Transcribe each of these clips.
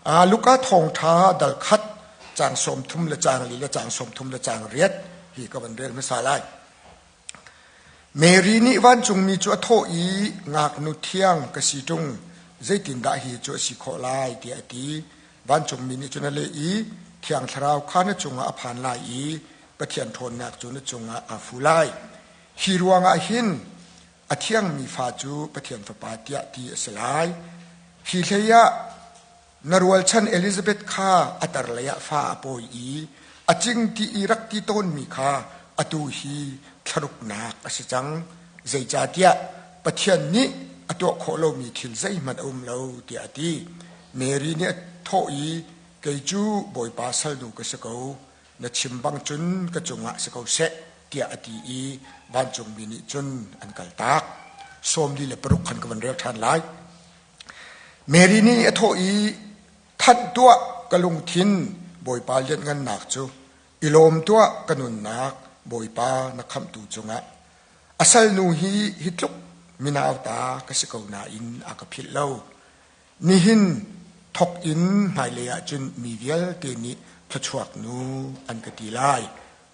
Luka thawngṭha dal khat caang 30 le caang li le caang 30 le caang riat hi ka van rel hmasa lai. Mary nih vancungmi cu a thawh i ngaknu thiang ka si ṭung zeitindah hi cu a si khawh lai tiah a ti. Vancungmi nih cun a leh i Thiang Thlarau kha na cungah a phan lai i Pathian ṭhawnnak cu na cungah aa fu lai. Hi ruangah hin a thiangmi fa cu Pathian Fapa tiah ti a si lai. Hi hlei ah na rualchan Elizabeth kha a tar lei ah fa a pawi i a cing ti i rak ti tawnmi kha atu hi thlaruknak a si cang. Zeicahtiah Pathian nih a tuah khawh lomi thil zeihmanh a um lo tiah a ti. Mary nih a thawh i kei cu Bawipa salnu ka si ko, na chim bang cun ka cungah si ko seh tiah a ti i vancungmi nih cun an kaltak. 46 khan ka van rel ṭhan lai. Mary nih a thawh i thanh tuah ka lungthin Bawipa lianhngannak cu i lawm tuah ka nunnak Bawipa na khamhtu cungah a salnu hi hi tluk minauta ka si ko nain a ka philh lo. Nihin thok in hmailei ah cun mi vialte nih thluachuak nu an ka ti lai.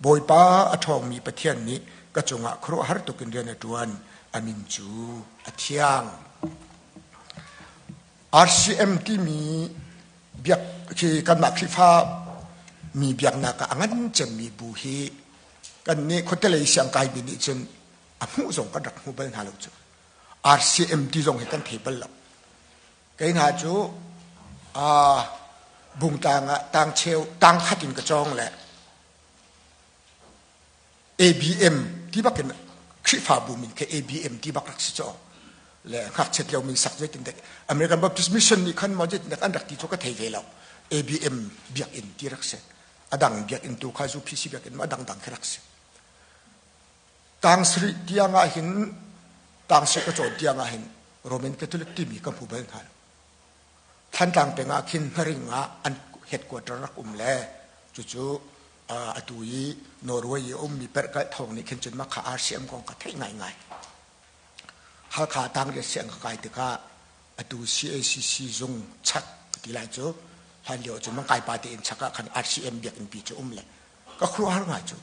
Bawipa a ṭhawngmi Pathian nih ka cungah khuaruahhar tuk in rian a ṭuan. A min cu a thiang. RCM timi biak khi kanmah Khrihfa mi biaknak ah a ngan cemmi bu hi kan nih khuatelei siangkaimi nih cun a hmuh zong kan rak hmu bal hna lo cu. RCM ti zong hi kan thei bal lo. Kei hna cu bungtlang ah tangcheu tangkhat in ka cawng le ABM ti bak in Khrihfabu min khe ABM ti bak rak si caw le ngakchiat lio min sak zeitin dek American Baptist Mission nih khan maw zeitin dek an rak ti cu ka thei ve lo. ABM biakinn ti rak si. A dang biakinn tu kha UPC biakinn ma dang dang khi rak si. Tang sarih tiang ah hin tang sarih ka cawn tiang ah hin Roman Catholic timi ka hmu bal hna lo. Thlantlang peng ah khin Hnaring ah an headquarter rak um le cucu atu i Norway i a ummi perhkalh thawng nih khin cun mah kha RCM kong ka theih ngaingai. Halkha tangriat siang ka kai tikah atu CACC zung chak ka ti lai cu hlan lio cun mangkai pa te in chak ah khan RCM biakinn pi cu um le ka khuaruahhar ngai cu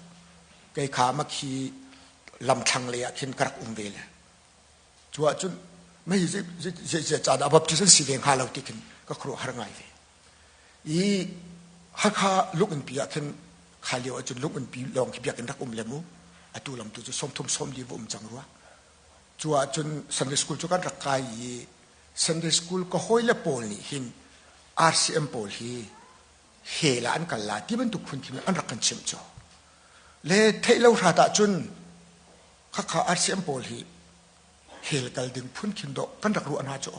kei kha makhi lamthlang lei ah khin ka rak um ve le cu ahcun mei zei ca dah baptist an si ve hnga lo ti khin ka khuaruahhar ngai ve i Hakha lunginn ah khin kha lio ahcun lunginn pi lawng khi biakinn rak um le mu atu lam tu cu 30 40 va um cang rua cu ahcun Sunday school cu kan rak kai i Sunday school ka hawile pawl nih hin RCM pawl hi hell ah an kal la ti bantuk phun khin an rak kan chimh cu le theih lo hrat ahcun khakha RCM pawl hi hell kal ding phun khin dawh kan rak ruah hna cu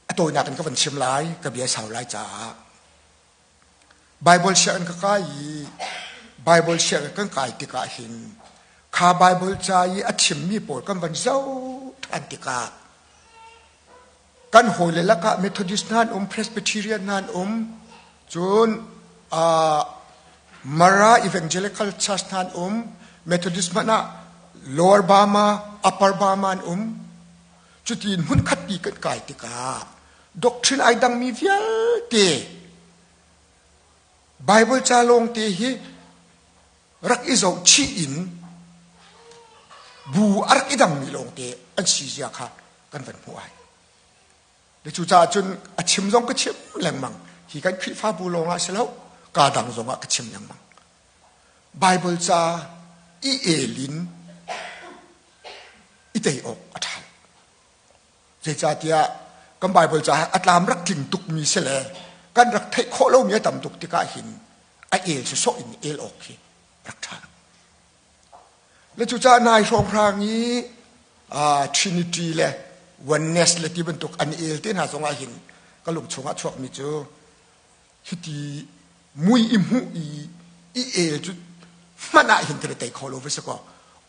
a tawinak in ka van chim lai ka bia sau lai caah Bible sianginn ka kai i Bible sianginn kan kai tikah hin kha Bible ca i a chimmi pawl kan van zoh ṭhan tikah Kan hawile lakah Methodist hna an um, Presbyterian hna an um, cun uh, Mara Evangelical Church hna an um, Methodist hmanh ah Lower Burma, Upper Burma an um. Cutin hmunkhat pi kan kai tikah doctrine ai dangmi vialte Bible ca lawngte hi rak i zohchih in bu a rak i dangmi lawngte an si zia kha kan van hmuh ai. Le cucaah cun a chim zong ka chim lengmang. Hi kan Khrihfabu lawng ah si lo, ka dang zong ah ka chim lengmang. Bible ca i el in i tei awk a ṭha. Zeicahtiah kan Bible ca a tlam rak tling tukmi si le kan rak theih khawh lomi a tam tuk tikah hin a el sawsawh in el awk hi rak ṭha lo. Le cucaah nai hrawnghrang i Trinity le Oneness le ti bantuk an el te hna zongah hin ka lung chungah chuakmi cu hiti mui i hmuh i i el cu hmanh ah hin kan i tei kho lo va si kaw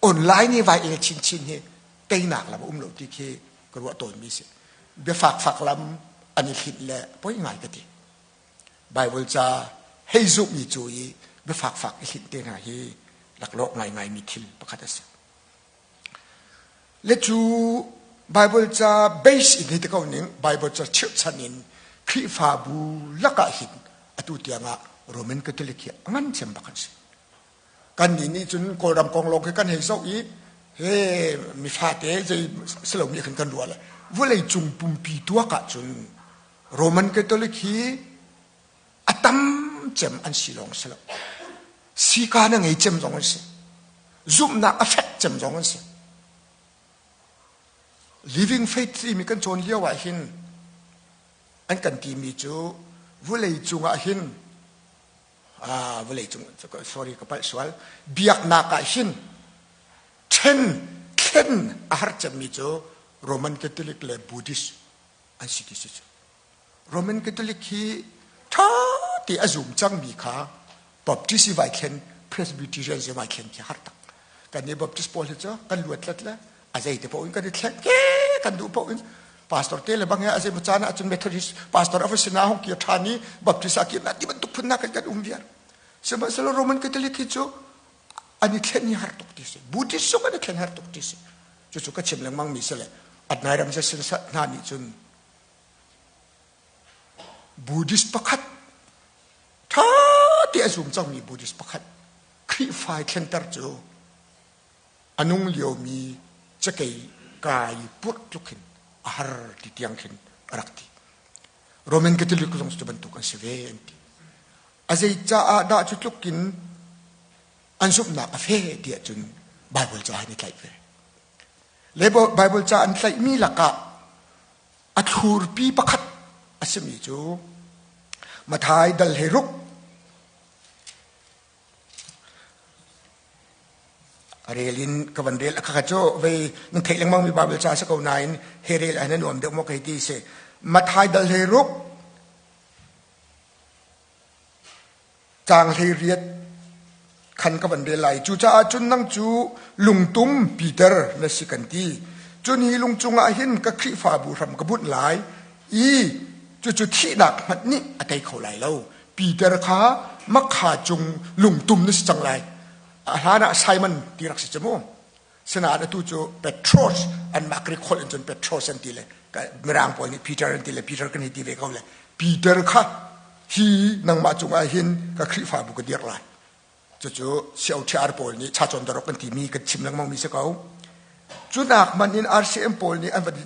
online i vai el chinchin hi teinak lam a um lo ti khi ka ruah tawnmi si. Biafak fak lam an i hlinh le poi ngai ka ti. Bible ca hei zumhmi cu i biafak fak i hlinh te hna hi laklawh ngaingaimi thil pakhat a si. Le cu Bible ca base in hei ti ko ning Bible ca chirhchan in Khrihfabu lakah hin atu tiangah Roman Catholic hi a ngan cem bak an si. Kannih nih cun Kawlram kong lawng khi kan hei zoh i he mifate zei silomi khan kan ruah le vawlei cung pumpi tuak ahcun Roman Catholic hi a tam cem an si lawng si lo. Sika na ngei cem zong an si. Zumhnak a fek cem zong an si. Living faith timi kan cawn lio ah hin an kan timi cu vulei cungah hin vulei cung sorry ka palh sual biaknak ah hin ṭhen thlen a har cemmi cu Roman Catholic le Buddhist an si ti si cu. Roman Catholic hi ṭha te a zum cangmi kha Baptist i vai thlen Presbyterian i vai thlen khi har tak. Kan nih Baptist pawl hi cu kan luat tlat le a zei te paoh in kan i thleng ke kan duh paoh in pastor te le bang he a zei maw caan ah cun Methodist pastor a va sinah hong kir ṭhan i Baptist ah kir na ti bantuk phun nak kan um viar. Sihmanhsehlaw Roman Catholic hi cu an i thlen hi har tuk ti si. Buddhist zong an i thlen har tuk ti si. Cucu ka chim lengmang mi si le Adnai ram hna nih cun Buddhist pakhat ṭha te a zum cangmi Buddhist pakhat Khrihfa i thlenter cu a nung liomi cakei kai purh tluk hin a har ti tiang khin a rak ti. Roman Catholic zong cu bantuk an si ve an ti. A zei caah dah cu tluk in an zumhnak a fe ti ahcun Bible ca hin i tlaih ve. Le Bible ca an tlaihmi lakah a thlurpi pakhat a simi cu Mathai dal he ruk a rel in ka van rel a khakha cu vei nan theih lengmang mi Bible ca a si ko nain he rel ah hin a nuam deuh maw kei ti si Mathai dal he ruk Caang 18 khan ka van rel lai. Cucaah cun nang cu lungtum Peter na si kan ti. Cun hi lung cungah hin ka Khrihfabu hram ka bunh lai i cucu thihnak hmanh nih a tei kho lai lo. Peter kha makha cung lungtum na si cang lai. A hlan ah Simon ti rak si cu mu. Sinain atu cu Petros anmah Greek holh in cun Petros an ti le Mirang pawl nih Peter an ti le Peter kan hei ti ve ko le Peter kha hi nangmah cungah hin ka Khrihfabu ka dirh lai. Cucu COTR pawl nih chacawn darok kan timi kan chim lengmang mi si ko. Cunak man in RCM pawl nih an van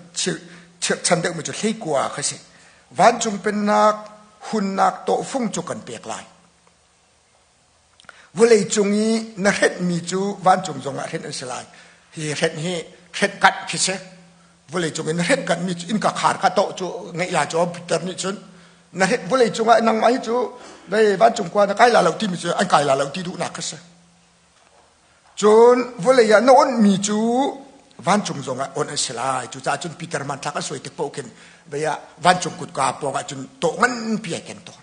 chirhchan deuhmi cu hleikua kha si. Vancung pennak hunnak tawhfung cu kan pek lai. Vawleicung i na hrenhmi cu vancung zongah hrenh an si lai. Hi hrenh hi hrenh kanh khi si. Vawleicung i na hrenh kanhmi cu innka khar kha tawh cu ngeih lai cu Peter nih cun na hrenh vawleicung ah nangmah hi cu vei vancung khua na kai la lo timi cu an kai la lo ti duhnak kha si. Cun vawlei ah na onhmi cu vancung zongah onh an si lai. Cucaah cun Peter hmanthlak an suai tik paoh khin vei ah vancung kutka pawngah cun tawh nganpi ai ken tawn.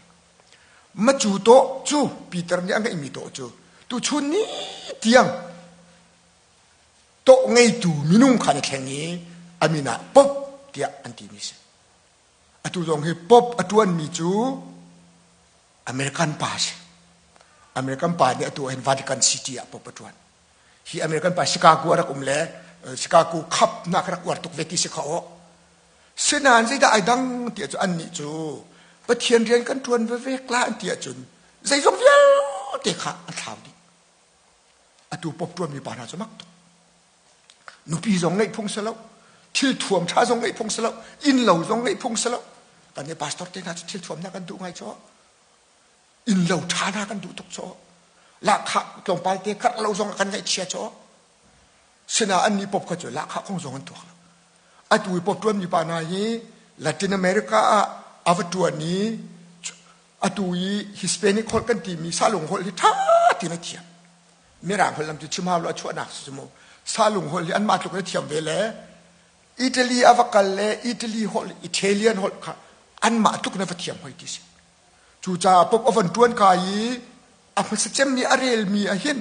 Macu tawh cu Peter nih a ngeihmi tawh cu tuchun ni tiang tawh ngeitu minung kha an i thleng i a min ah Pope tiah an timi si. Atu zong hi Pope a ṭuanmi cu American pa si. American pa nih atu hin Vatican City ah Pope a ṭuan. Hi American pa Chicago a rak um le Chicago khap nak rak uar tuk ve ti si kha aw. Sinain zeidah ai dang ti ahcun annih cu Pathian rian kan ṭuan vevek la an ti ahcun zeizong vialte kha an thlau dih. Atu pop ṭuanmi pa hna cu mak tuk. Nupi zong ngeih phung si lo, thil thuam ṭha zong ngeih phung si lo, inn lo zong ngeih phung si lo. Kan nih pastor te hna cu thil thuam hna kan duh ngai cu. Inn lo ṭha hna kan duh tuk cu. Lahkhah tlawmpal te karh lo zong kan ngaihchia cu. Sinain annih pop kha cu lahkhah kong zong an tuak lo. Atu i pop ṭuanmi pa hna hi Latin America ah a va ṭuan i atu i Hispanic holh kan timi Salung holh hi ṭha tein a thiam. Mirang holh lam cu chim hau lo a chuahnak si cu mu. Salung holh hi anmah tluk in a thiam ve le Italy a va kal le Italy holh Italian holh kha anmah tluk in a va thiam hoi ti si. Cucaah pop a van ṭuan ka i a hmasa cemmi a relmi ahhin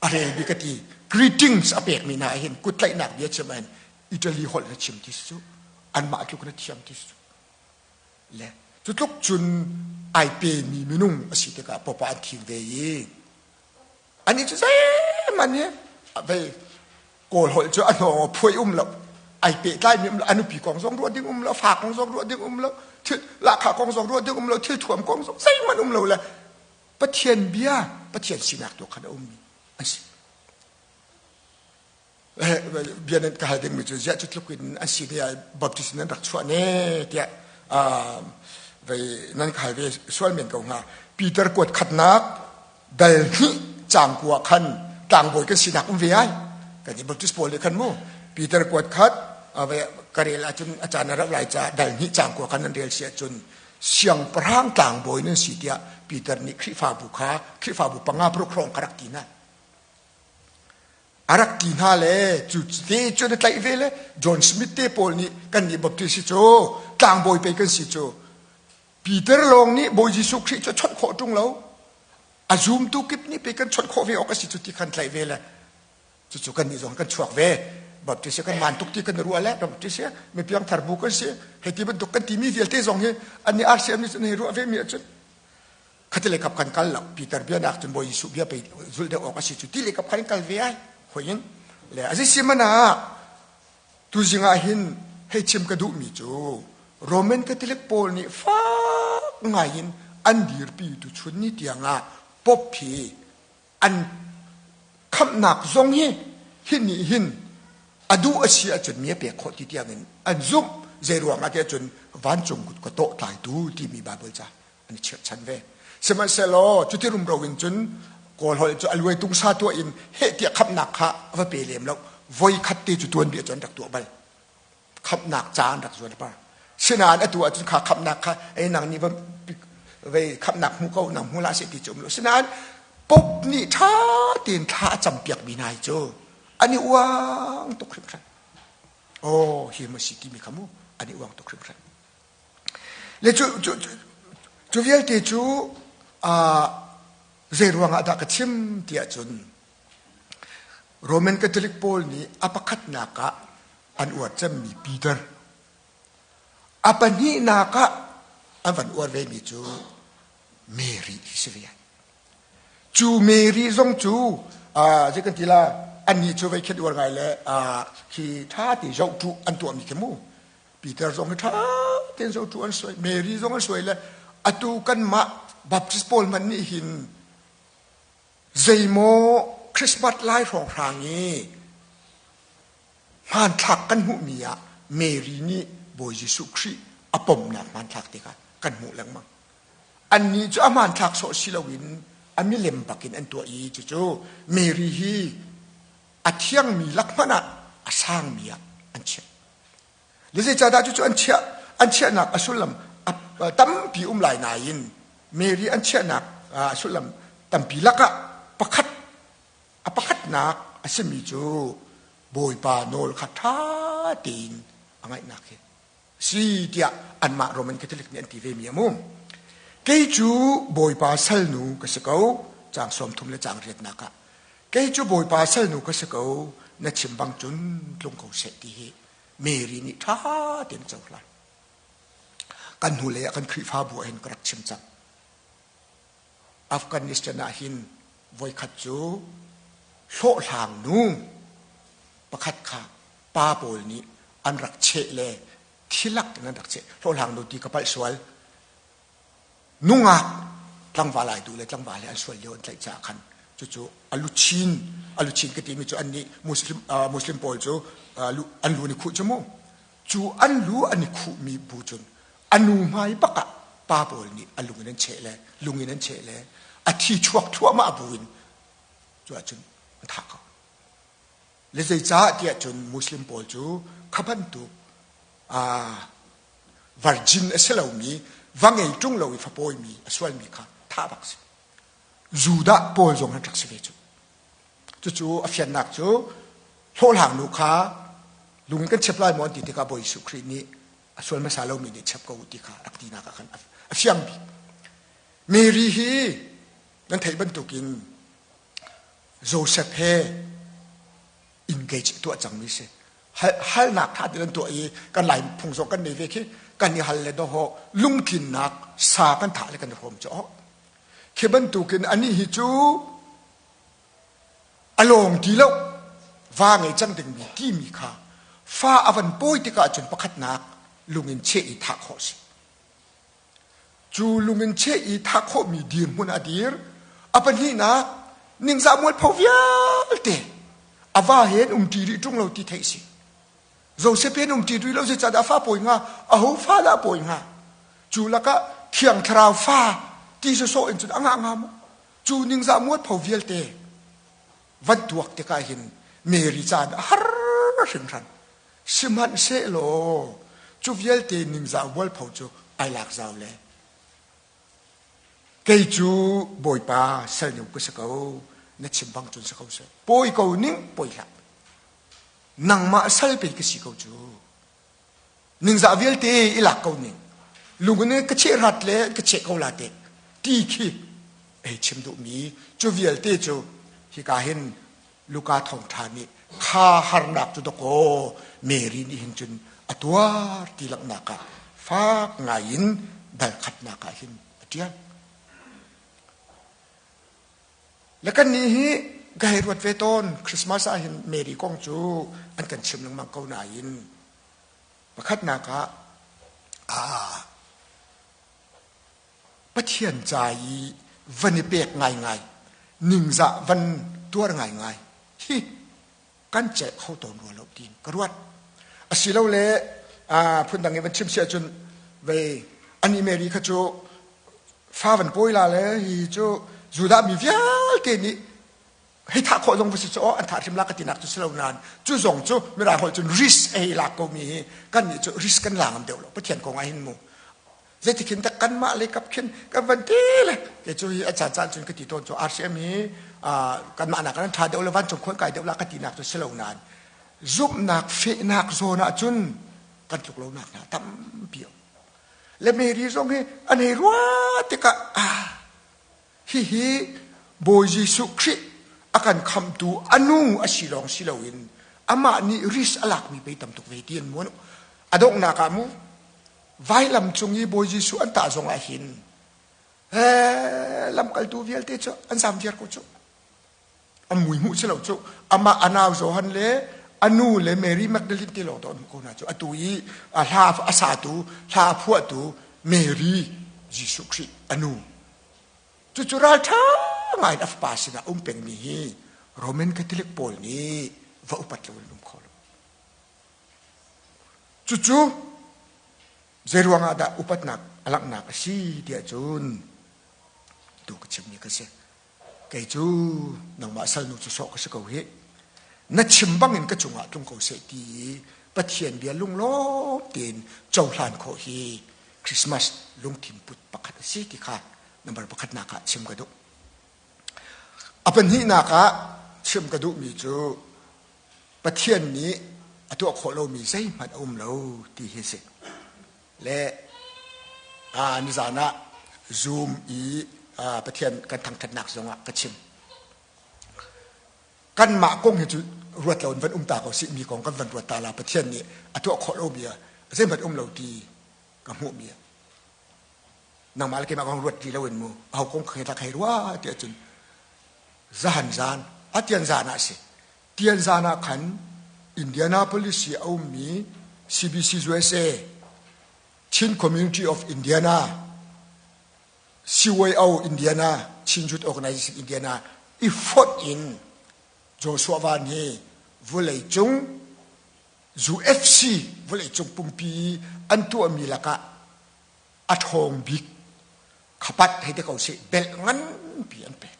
a relmi ka ti greetings a pekmi hna ahhin kuttlaihnak bia chim ahhin Italy holh na chim ti si cu anmah tluk na thiam ti si cu le cu tluk cun ai pemi minung a si tikah popa an thim ve i Anih cu zeihmanh hi vei Kawl holh cu a hnawng phuai um lo. Ai pehtlaimi um lo, a nupi kong zong ruah ding um lo, fa kong zong ruah ding um lo, thil lahkhah kong zong ruah ding um lo, thil thuam kong zong zeihmanh um lo le Pathian bia, Pathian sinak tu khan a ummi an si. Bia nan ka hal dingmi cu ziah cu tluk in an si ne ah Baptist nan rak chuah ne tiah vei nan ka hal ve sual men ko hnga. Peter kuat khatnak dal hnih caang kua khan tlangbawi kan sinak um ve ai. Kan i Baptist pawl nih khan mu Peter kuat khat ka rel ahcun a caan a rauh lai caah dal hnih caang kua khan nan rel si ahcun siangpahrang tlangbawi nan si tiah Peter nih Khrihfabu kha Khrihfabu panga paruk hrawng kha rak ti hna. A rak ti hna le cu te cu na tlaih ve le John Smith te pawl nih kan nih Baptist si cu tlangbawi pei kan si cu Peter lawng nih Bawi Jesuh Khrih cu chawnh khawh ṭung lo a zumtu kip nih pei kan chawnh khawh ve awk a si cu ti khan tlaih ve le cucu kan nih zong kan chuak ve Baptist kan maan tuk ti kan ruah le Baptist mi piangthar bu kan si hei ti bantuk kan timi vialte zong hi an nih RCM nih cun hei ruah ve mi ahcun khati le kap kan kal lo Peter bia nak cun Bawi Jesuh bia pei zulh deuh awk a si cu ti le kap khan kal ve ai hoin le a si mana tuzing ah hin hei chim ka duh mi cu Roman Catholic pawl nih fak ngai in an dirpi tu chun ni tiang ah pop hi an khamhnak zong hi hi nih hin a duh a si ahcun mi a pek khawh ti tiang in an zumh zei ruang ah tiah cun vancung kut ka tawh tlaitu timi Bible ca an i chirhchan ve sihmanhsehlaw cuti rumro in cun kawl holh cu a luai tungsa tuah in heh tiah khamhnak kha a va pe lem lo voi khat te cu tuanbia cu an rak tuah bal khamhnak ca an rak zuan par sinain atu ahcun kha khamhnak kha ei nang nih va vei khamhnak hmu ko nang hmu la se ti cu um lo sinain pop nih ṭha tein thla a campiak mi hna hi cu an i uang tuk hringhran oh hi ma si timi kha mu an i uang tuk hringhran Le cu, cu, cu, cu vialte cu uh, zei ruangah dah ka chim tiah cun Roman Catholic pawl nih a pakhatnak ah an uar cemmi Peter a pahnihnak ah an van uar vemi cu Mary hi si ve. Cu Mary zong cu uh, zei kan ti la annih cu vei khet uar ngai le uh, khi ṭha ti zohṭuh an tuahmi khi mu Peter zong hi ṭha tein zohtu an suai Mary zong an suai le atu kanmah Baptist pawl hmanh nih hin zeimaw Christmas lai hrawnghrang i hmanthlak kan hmuhmi ah Mary nih Bawi Jesuh Khrih a pomnak hmanthlak te kha kan hmuh lengmang. Annih cu a hmanthlak sawh si loin a milem bakin an tuah i cucu Mary hi a thiangmi lak hmanh ah a sangmi ah an chiah. Le zeicahdah cucu an chiah an chiahnak a sullam tampi um lai nain Mary an chiahnak a sullam tampi lakah pakhat a pakhatnak a simi cu Bawipa nawl kha ṭha tein a ngaihnak hi si tiah anmah Roman Catholic nih an ti ve mi a mu. Kei cu Bawipa salnu ka si ko caang 30 le caang riatnak ah kei cu Bawipa salnu ka si ko na chim bang cun tlung ko seh ti hi Mary nih ṭha tein a cohlan. Kan hnulei ah kan Khrihfabu ah hin ka rak chim cang. Afghanistan ah hin voikhat cu hlawhhlang nu pakhat kha pa pawl nih an rak cheh le thilak in an rak cheh. Hlawhhlang nu ti ka palh sual. Nungak tlangval ai duh le tlangval he an sual lio an tlaih caah khan cucu a luchin a luchin ka timi cu annih Muslim uh, Muslim pawl cu uh, an lu an i khuh cu mu cu an lu an i khuhmi bu cun a nu hmai bak ah pa pawl nih a lung in an cheh le lung in an cheh le a thi chuak thluahmah bu in cu ahcun an thah ko le zeicah tiah cun Muslim pawl cu kha bantuk uh, virgin a si lomi va ngei ṭung lo i fapawimi a sualmi kha thah bak si Judah pawl zong an rak si ve cu cucu a fiannak cu hlawhhlang nu kha lung in kan chep lai maw an ti tikah Bawi Jesuh Khrih nih a sual hmasa lomi nih chep ko u ti kha rak tinak ah khan a fiang bik Mary hi nan theih bantukin Joseph he engage tuah cangmi si halnak tha tein an tuah i kan lai phung zong kan nei ve khi kan i hal le dawhawh lungtlinnak sa kan thah le kan i hrawm cu khi bantukin anih hi cu a lawng ti lo va ngei cang dingmi timi kha. Fa a van pawi tikah cun pakhatnak lungin cheh i thah khawh si. Cu lungin cheh i thah khawhmi dirhmun a dir. A pahnihnak ningzah mualpho vialte a va he an umṭi rih ṭung lo ti theih si. Joseph he an umṭi rih lo zeicahtiah a fa pawi hnga, aho fa dah a pawi hnga? Cu lakah Thiang Thlarau fa ti sawsawh in cun a ngah hnga maw? Cu ningzah mualpho vialte van tuak tikah hin Mary caan a har hringhran. Sihmanhsehlaw cu vialte ningzah mualpho cu ai lak zau le kei cu Bawipa salnu ka si ko na chim bang cun si ko seh. Pawi ko ning pawi hlah. Nangmah sal pei ka si ko cu. Ningzah vialte i lak ko ning. Lung in ka cheh rat le ka cheh ko la te. Ti khi ei chim duhmi cu vialte cu hika hin Luka thawngṭha nih kha harnak cu dakaw Mary nih hin cun a tuar ti langhnak ah fak ngai in dal khatnak ah hin a ṭial. Le kannih hi ka hei ruat ve tawn Christmas ah hin Mary kong cu an kan chim lengmang ko nain pakhatnak ah ah Pathian ca i van i pek ngaingai ningzah van tuar ngaingai hi kan celh kho tawn rua lo tiin ka ruat. Asilole phundang i van chim si ahcun vei ani Mary kha cu fa van pawi la le hi cu Judah mi vialte nih hei thah khawh zong va si cu aw an thah hrim la ka tinak cu si lo nain cu zong cu mirang holh cun risk a hei lak ko mi hi kan nih cu risk kan la ngam deuh lo Pathian kong ah hin mu zeitikhin tak kanmah lei kap khin kan van ti le ke cu hi a caan caan cun ka ti tawn cu RCM hi kanmah nak kan ṭha deuh le vancung khuan kai deuh la ka tinak cu si lo nain zumhnak fehnak zawn ah cun kan tluk lonak hna tampi le Mary zong hi an hei ruah tikah ah hihi Bawi Jesuh Khrih a kan khamtu a nu a si lawng si loin amah nih risk a lakmi pei tam tuk ve ti an muan a donghnak ah mu vailam cung i Bawi Jesuh an tah zong ah hin lamkaltu vialte cu an zam viar ko cu a mui hmuh si lo cu amah a nau Johan le a nu le Mary Magdalene ti lawng to an hmuh ko hna cu atu i a hla a satu hla a phuahtu Mary Jesuh Khrih a nu cucu ralṭha ngai in a fapa sinah um pengmi hi Roman Catholic pawl nih va upat lo in um kho lo Cucu zeiruang ah dah upatnak a langhnak a si tiah cun tu ka chimmi ka si. Kei cu nangmah salnu cu sawh ka si ko hih. Na chim bangin ka cungah tlung ko seh ti i Pathian bia lunglawm tein cohlan khawh hi Christmas lungthin put pakhat a si ti kha number pakhatnak ah chim ka duh. A pahnihnak ah chim ka duhmi cu Pathian nih a tuah khawh lomi zeihmanh a um lo ti hi a si. Le nizan ah Zoom i Pathian kan thangṭhatnak zongah ka chim. Kanmah kong hi cu ruat lo in van um ta ko sih mi kong kan van ruat ta la Pathian nih a tuah khawh lomi zeihmanh um lo ti ka hmuhmi nangmah le keimah kong ruat ti loin mu aho kong kha tlak hei rua ti ahcun zahan zan a tian zan ah si tian zan ah khan Indianapolis i a ummi CBC USA Chin Community of Indiana CYO Indiana Chin Youth Organization Indiana i fonh in Joshua Van hi vulei cung UFC vawleicung pumpi an tuahmi lakah a ṭhawng bik khapat hei ti ko sih belh nganpi an pek.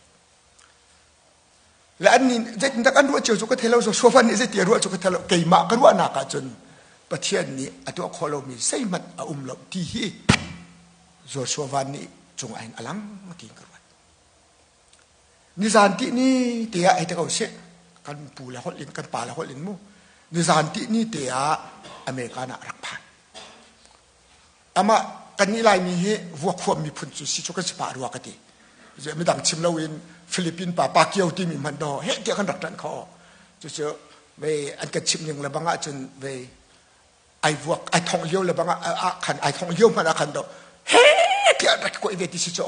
Le an nih zeitindah kan ruah cio cu ka thei lo Joshua nih zeiti a ruah cu ka thei lo keimah ka ruahnak ahcun Pathian nih a tuah khawh lomi zeihmanh a um lo ti hi Joshua Van nih cungah hin a lang tiin ka ruat. Nizan tihni te ah hei ti ko sih kan pu le holh in kan pa le holh in mu nizan tihni te ah American ah rak phan. Amah kan nih Laimi hi vuakhuam miphun cu si cu kan si pah rua ka ti. Midang chim loin Philippine pa Pacquiao timi hmanh daw heh tiah kan rak ṭanh kho. Cucu vei an kan chimh ning le bang ahcun vei ai vuak ai thongh lio le bang ah khan ai thongh lio hmanh ah khan do he tiah rak kuai ve ti si cu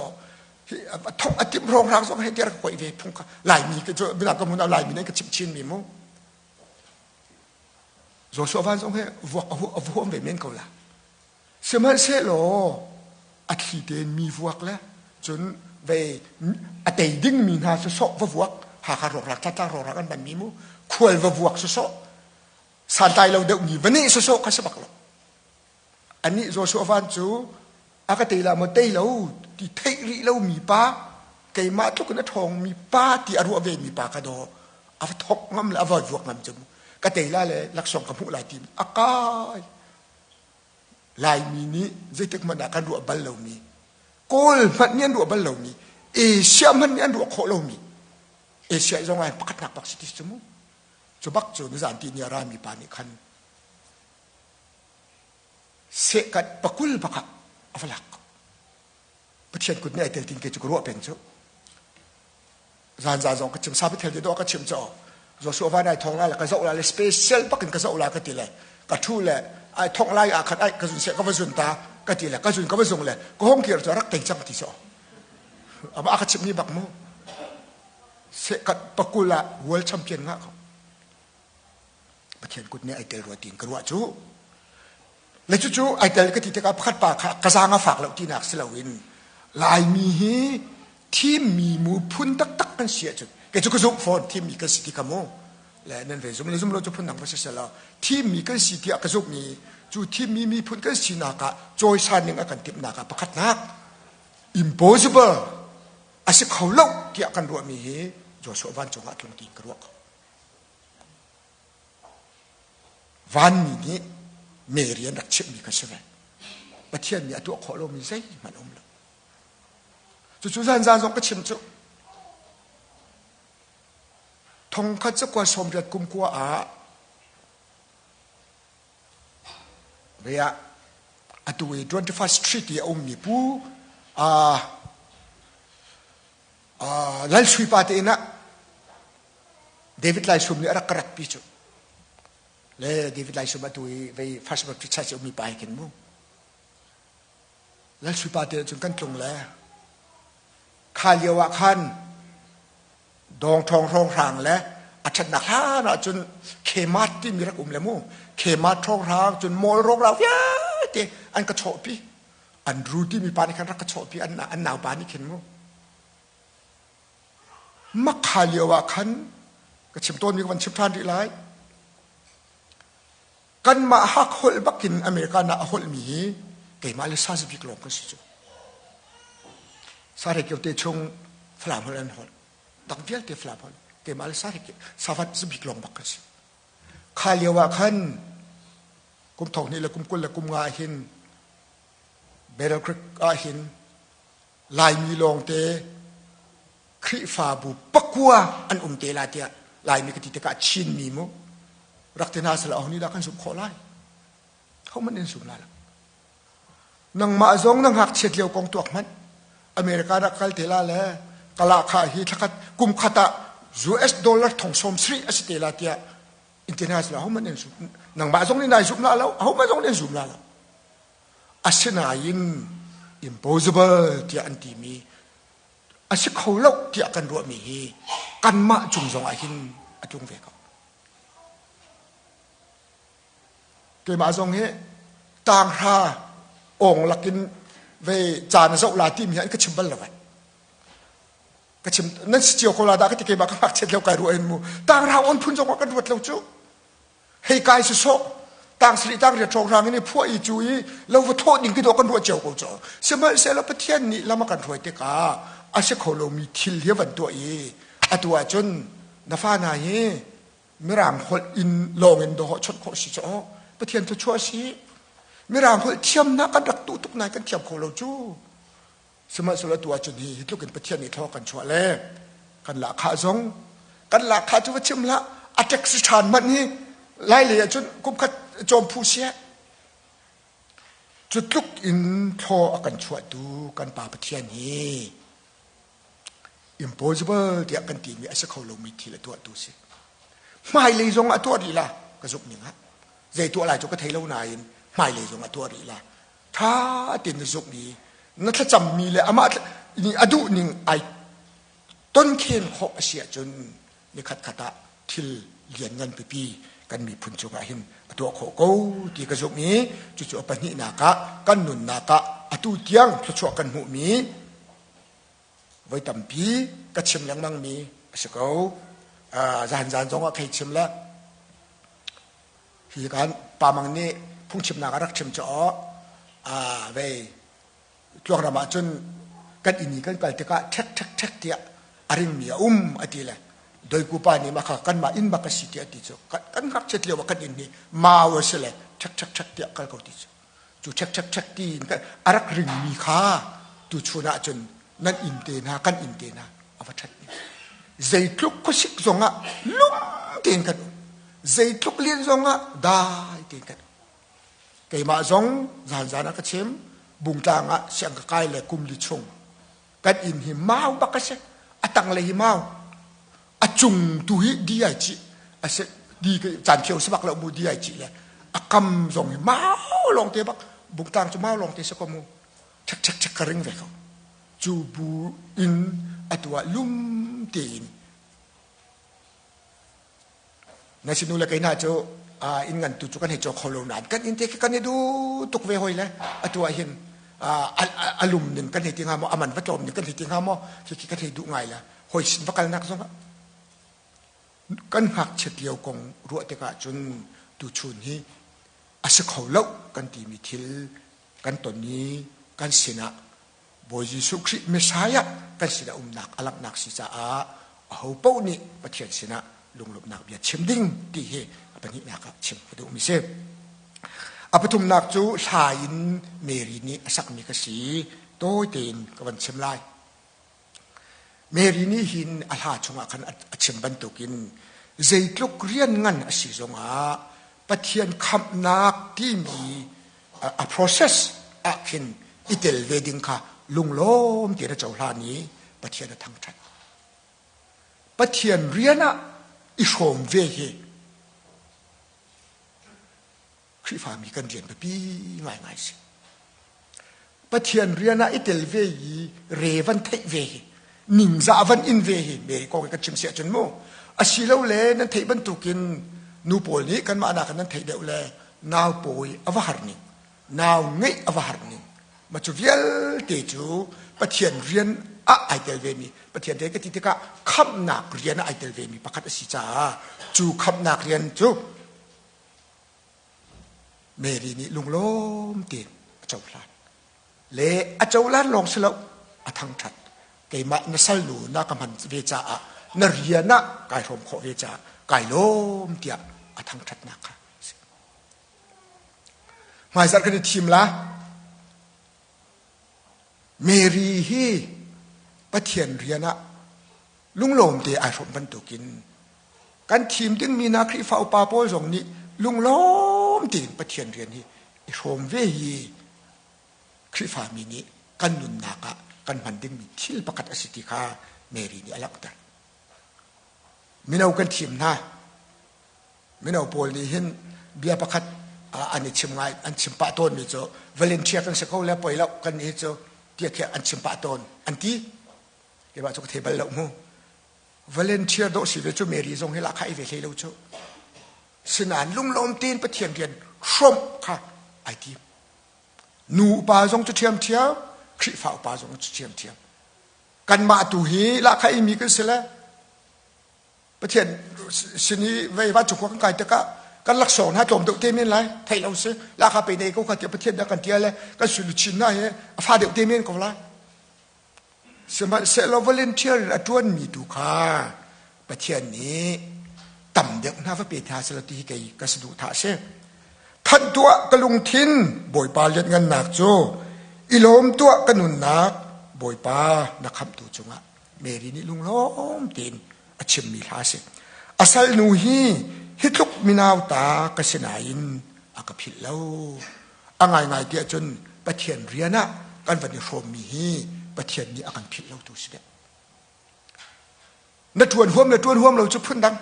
thongh a timh rong rang zong he tiah rak kuai ve phung kha laimi ka cu midang ka mun laimi nan ka chimh chin mi mu. Joshua Van zong hi vuak a huam ve men ko la. Sihmanhsehlaw a thli tein mi vuak le cun vei a tei dingmi hna sawsawh va vuak Hakha rawkrak tlatlang rawkrak an ban mi mu khual va vuak sawsawh santlai lo deuhmi va nih sawsawh kha si bak lo. Anih Joshua Van cu a ka tei la maw tei lo ti theih rih lomi pa keimah tluk in a ṭhawngmi pa ti a ruah ve mi pa ka daw a va thok ngam le a va vuak ngam cu ka tei la le laksawng ka hmuh lai ti a kai Laimi nih zeitik hmanh ah kan ruah bal lomi Kawl hmanh nih an ruah bal lomi Asia hmanh nih an ruah khawh lomi Asia zong ah pakhatnak bak si ti cu mu cu bak cu nizan ti ni a rami pa nih khan sehkat pakul bak ah a va lak Pathian kut nih ai tel tin ke cu ka ruah peng cu zan zan zong ka chim sapi thel te dawh ka chim cho Joshua van ai thong lai le ka zoh lai le special bakin ka zoh lai ka ti le ka thu le ai thong lai ah khat ai ka zun se ka va zun ta ka ti le ka zun ka va zung le ka hong kir cu rak tei cang ti so ama ka chim ni bak mu se kat pakul ah world champion nga ko Pathian kut nih ai tel rua tiin ka ruah cu le cucu ai tel ka ti tikah pakhat pa kha ka zaang a fak lo tinak si loin Laimi hi thimmi mu phun taktak kan si ahcun kei cu ka zumh fawn thimmi kan si ti kha mu le nan ve zum le zum lo cu phun dang va si selaw thimmi kan si tiah ka zumhmi cu thimmi miphun kan sinak ah cawisan ning a kan timhnak ah pakhatnak impossible a si kho lo tiah kan ruahmi hi Joshua vancung ah tlung tiin ka ruah ko. Vanmi nih Mary an rak chimhmi kha si ve. Pathian nih a tuah khawh lomi zeihmanh um lo. Cucu zanzan zong ka chim cu. Thongkhat cakua sawmriat kum kua ah ve ah atu i 21st Street i a ummi pu uh, uh, Lal Sui pa te inn ah David Lai Sum nih a rak ka ratpi cu. Le David Lai Sum atu i vei First Baptist Church ummi pa he khin mu. Lal Sui pa te cun kan tlung le kha lio ah khan dawng ṭhawng hrawng hrang le a ṭhatnak hlan ah cun Kmart timi rak um le mu. Kmart ṭhawng hrang cun mall rawk vialte an ka chawhpi. Andrew timi pa nih khan rak ka chawhpi an, an naupa nih khin mu. Makha lio ah khan ka chim tawnmi ka van chim ṭhan rih lai. Kanmah hak holh bakin America ah a holhmi hi keimah le Sazi bik lawng kan si cu. Sare kio te chung Falam holh an holh. Dang vialte Falam holh. Keimah le Sare Savat bik lawng bak kan si. Kha lio ah khan kum thong hnih le kum 20 le kum nga hin Battle Creek ah hin Laimi lawngte Khrihfabu pakua an um te lai tiah Laimi ka ti tikah Chinmi mu rak ti hna sehla aho nih dah kan zumh khawh lai? Hohmanh in zum lai lo. Nangmah zong na ngakchiat lio kong tuak hmanh. America rak kal te la le kala kha hi thlakhat kum khat ah US dollar thong sawm sri a si te la tiah in ti hna sehla hohmanh in zum nangmah zong nih nai zum la lo ahohmanh zong nih zum la lo. Asinain impossible tiah an timi a si kho lo tiah kan ruahmi hi kanmah cung zong ah hin a tlung ve ko. Keimah zong hi tanghra awng lakin ve caan zoh la timi hi an ka chim bal lo ai. Ka chim nan si cio ko la dah ka ti keimah ka ngakchiat lio kai ruah in mu tanghra on phun zong ah kan ruat lo cu. Hei kai sawsawh tang sarih tang riat hrawnghrang in i phuah i cu i lo va thawh ding khi dawh kan ruah cio ko cu. Sihmanhsehlaw Pathian nih lam a kan hruai tikah a si kho lomi thil hi a van tuah i atu ahcun na fa hna hi mirang holh in lawng in dawh chawnh khawh si cu Pathian thluachuah si. Mirang holh thiamnak kan rak duh tuk nain kan thiam kho lo cu. Sihmanhsehlaw atu ahcun hi hi tluk in Pathian nih thlaw kan chuah le kan lahkhah zong kan lahkhah cu va chim hlah a taxi ṭhan hmanh hi lai lei ahcun kum khat cawm phu si cu tluk in thlaw a kan chuahtu kan pa Pathian hi impossible tiah kan timi a si kho lomi thil a tuahtu si hmailei zong a tuah rih la ka zumh ning ah zei tuah lai cu ka thei lo nain hmailei zong a tuah rih la ṭha tein na zumh i na thlacammi le amah nih a duh ning ai tonkhen khawh a si ahcun nikhat khat ah thil lianngan pipi kan miphun cungah hin a tuah khawh ko ti ka zumh i cucu a pahnihnak ah kan nunnak ah atu tiang thluachuah kan hmuhmi voi tampi ka chim lengmangmi a si ko. Zan zan zong ah khei chim le hi kan pa mang nih phungchimnak a rak chim cu vei tluangram ah cun kan inn i kan kal tikah ṭhek ṭhek ṭhek tiah a ringmi a um a ti le doiku pa nih mah kha kanmah inn bak a si tiah a ti cu kan ngakchiat lio ah kan inn hi mau a si le ṭhek ṭhek ṭhek tiah kal ko ti cu cu ṭhek ṭhek ṭhek ti in a rak ringmi kha tuchun ah cun nan inn te hna kan inn te hna a va ṭhat zeitluk khuasik zongah lum tein kan um zeitluk lian zongah dai tein kan um Keimah zong zanzan ah ka chim bungtlang ah siang ka kai le kum li chung kan inn hi mau bak a si a tanglei hi mau a cung tu hi di ai cih a si di caan khio si bak lo mu di ai cih le a kam zong hi mau lawng te bak bungtlang cu mau lawng te si ko mu ṭhek ṭhek ṭhek ka ring ve ko cu bu in atu ah lum tein Na sinu le kei hna cu inn ngan tu cu kan hei caw kho lo nain kan inn te khi kan i duh tuk ve hoi le atu ah hin a lum ning kan hei ti hnga maw a man va tlawm ning kan hei ti hnga maw khi kan hei duh ngai le hoi sin va kalnak zong ah kan ngakchiat lio kong ruah tikah cun tuchun hi a si kho lo kan timi thil kan ton i kan sinah Bawi Jesuh Khrih Messiah kan sinah umnak a langhnak si caah aho paoh nih Pathian sinah lunglawmhnak bia chim ding ti hi a pahnihnak ah chim ka duhmi si. A pathumnak cu hla in Mary nih a sakmi ka si tawi tein ka van chim lai. Mary nih hin a hla chungah khan a chim bantukin zeitluk rian ngan a si zongah Pathian khamhnak timi a process ah khin i tel ve ding kha lunglawm tein a cohlan i Pathian a thangṭhat. Pathian rian ah i hrawm ve hi Khrihfami kan rian biapi ngaingai si. Pathian rian ah i tel ve i re van theih ve hi ningzah van in ve hi Mary kong kan chim si ahcun mu asilole nan theih bantukin nu pawl nih kanmah nakin nan theih deuh le nau pawi a va har ning nau ngeih a va har ning ma cu vialte cu Pathian rian ah ai tel ve mi Pathian rian ka ti tikah khamhnak rian ah ai tel ve mi pakhat a si caah cu khamhnak rian cu Mary nih lunglawm tein a cohlan. Le a cohlan lawng si lo, a thangṭhat. Keimah na salnu na ka hman ve caah na rian ah kai hrawm khawh ve caah kai lawm tiah a thangṭhatnak kha si. Hmaizarh kan i thim la. Mary hi Pathian rian ah lunglawm te ai hrawm bantukin kan thim dingmi hna Khrihfa upa pawl zong nih lunglawm tein Pathian rian hi i hrawm ve hi Khrihfami nih kan nunnak ah kan hman dingmi thil pakhat a si ti kha Mary nih a langhter. Mino kan thim hna. Mino pawl nih hin bia pakhat an i chim ngai an chim pah tawnmi cu volunteer kan si ko le poi lo kan nih cu tiah khiah an chim pah tawn an ti. Keimah cu ka thei bal lo mu. Volunteer dawh si ve cu Mary zong hi lahkhah i ve hlei lo cu. Sinain lunglawm tein Pathian rian hrawmh kha ai tim. Nu upa zong cu ṭhiamṭhiam, Khrihfa upa zong cu ṭhiamṭhiam. Kanmah tu hi lahkhah i mi kan si le Pathian sin i vei vancung khua kan kai tikah kan laksawng hna tlawm deuh te men lai theih lo si lahkhah pe nei ko kha tiah Pathian nih a kan tial le kan sui hna hi a fa deuh te men ko lai. Sihmanhsehlaw volunteer in a ṭuanmi tu kha Pathian nih tam deuh hna va pe hna selaw ti hi kei ka saduhthah a si. Thanh tuah ka lungthin Bawipa lianhngannak cu i lawm tuah ka nunnak Bawipa na khamhtu cungah Mary nih lunglawm tein a chimmi hla a si. A salnu hi hi tluk minauta ka si nain a ka philh lo. A ngaingai ti ahcun Pathian rian ah kan van i hrawmmi hi Pathian nih a kan philh lo tu si deh. Na ṭuan huam le ṭuan huam lo cu phundang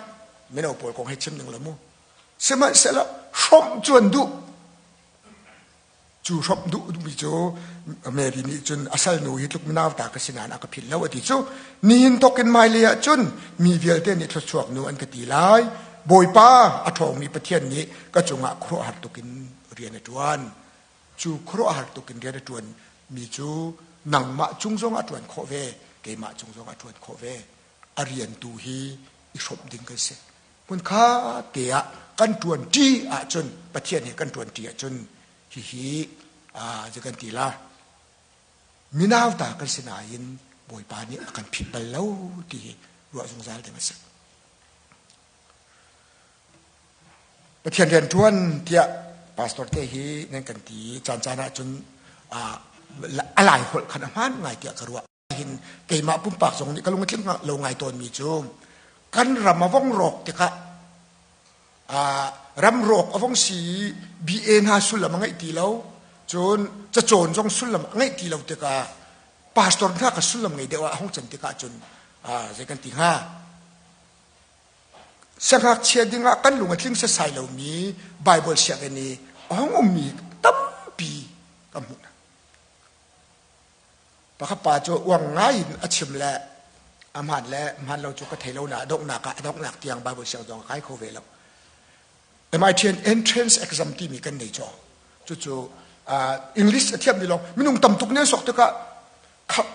mino pawl kong hei chim ning lo mu. Sihmanhsehlaw hrawmh cu an duh. Cu hrawmh duh mi cu Mary nih cun a salnu hi tluk minau ta ka si nain a ka philh lo a ti cu nihin thawk in hmailei ah cun mi vialte nih thluachuak nu an ka ti lai. Bawipa a ṭhawngmi Pathian nih ka cungah khuaruahhar tukin rian a ṭuan. Cu khuaruahhar tukin rian a ṭuan mi cu nangmah cung zong a ṭuan khawh ve, keimah cung zong a ṭuan khawh ve. A rian tu hi i hrawmh ding kan si. Hmunkha te ah kan ṭuan ṭi ahcun Pathian he kan ṭuan ṭi ahcun hihi aa kan ti la minau ta kan si nain Bawipa nih a kan philh bal lo ti hi ruah zungzal ding a si. Pathian rian ṭuan tiah pastor te hi nan kan ti caan caan ahcun a lai holh khan a hmaan ngai tiah ka ruah. Hin keimah pumpak zong nih ka lung a tling lo ngai tawnmi cu kan ram a vong rawk tikah ram rawk a vong si i BA hna sullam a ngeih ti lo cun cacawn zong sullam a ngeih ti lo tikah pastor hna ka sullam ngei deuh ah a hung can tikah cun zei kan ti hnga siangngakchia dingah kan lung a tling sasai lomi Bible sianginn i a hung ummi tampi ka hmuh hna. Pakhat pa cu uang ngai in a chim le a hmaan le hmaan lo cu ka thei lo na donghnak ah a donghnak tiang Bible siang zong a kai kho ve lo. MIT entrance exam timi kan nei caw. Cucu uh, English a thiammi lawng minung tam tuk ne sok tikah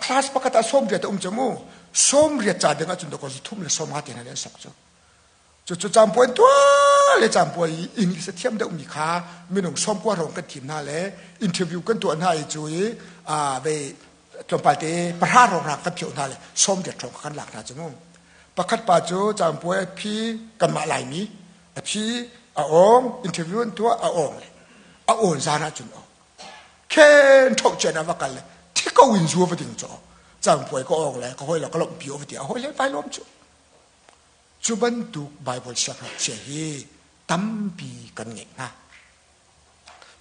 class pakhat ah 80 a um cu mu. 80 ca ding ahcun dawkaw thum le 50 te hna an sok cu. Cucu campuai tuah le campuai i English a thiam deuhmi kha minung 90 hrawng kan thim hna le interview kan tuah hna i cu i vei tlawmpal te pahra hrawng rak kan phioh hna le 80 hrawng kan lak hna cu mu. Pakhat pa cu campuai a phi kanmah Laimi a phi a awng interview an tuah a awng le a awn zan ahcun aw khen ṭhoh cian ah va kal le thi ko in zu va ding cu campuai ka awng le ka hawi le ka lawmhpi aw va ti a hawi le vai lawm cu Cu bantuk Baibal siangngakchia hi tampi kan ngeih hna.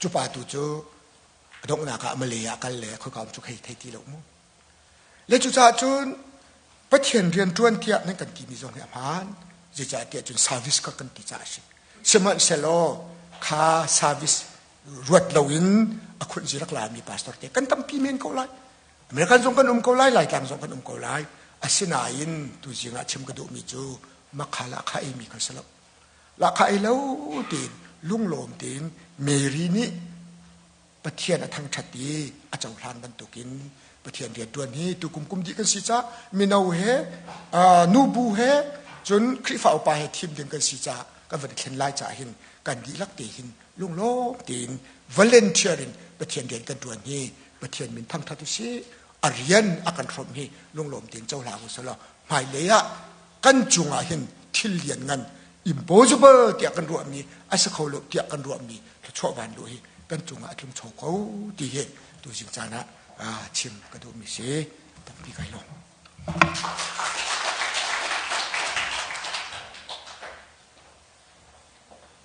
Cu pa tu cu a donghnak ah Malay ah kal le khoika um cu hei thei ti lo mu. Le cucaah cun Pathian rian ṭuan tiah nan kan timi zong hi a hmaan. Zeicah tiah cun service kha kan ti caah a si. Sihmanhsehlaw kha service ruat loin a khunzi rak lami pastor te kan tampi men ko lai. American zong kan um ko lai, Laitlang zong kan um ko lai. Asinain tuzing ah chim ka duhmi cu makha lahkhah eimi kha si lo. Lahkhah ei lo tein lunglawm tein Mary nih Pathian a thangṭhat i a cohlan bantukin Pathian rianṭuan hi tukum kum dih kan si caah mino he nubu he cun Khrihfa upa he thim ding kan si caah kan van i thlen lai caah hin kan dihlak te hin lunglawm tein volunteer in Pathian rian kan ṭuan hi Pathian min thangṭhat usih a rian a kan hrawmh hi lunglawm tein cohlang usih law hmailei ah kan cungah hin thil lian ngan impossible tiah kan ruahmi a si kho lo tiah kan ruahmi thluachuah van lu hi kan cungah a tlung cho ko ti hi tuzing caan ah chim ka duhmi si tampi kai lawm.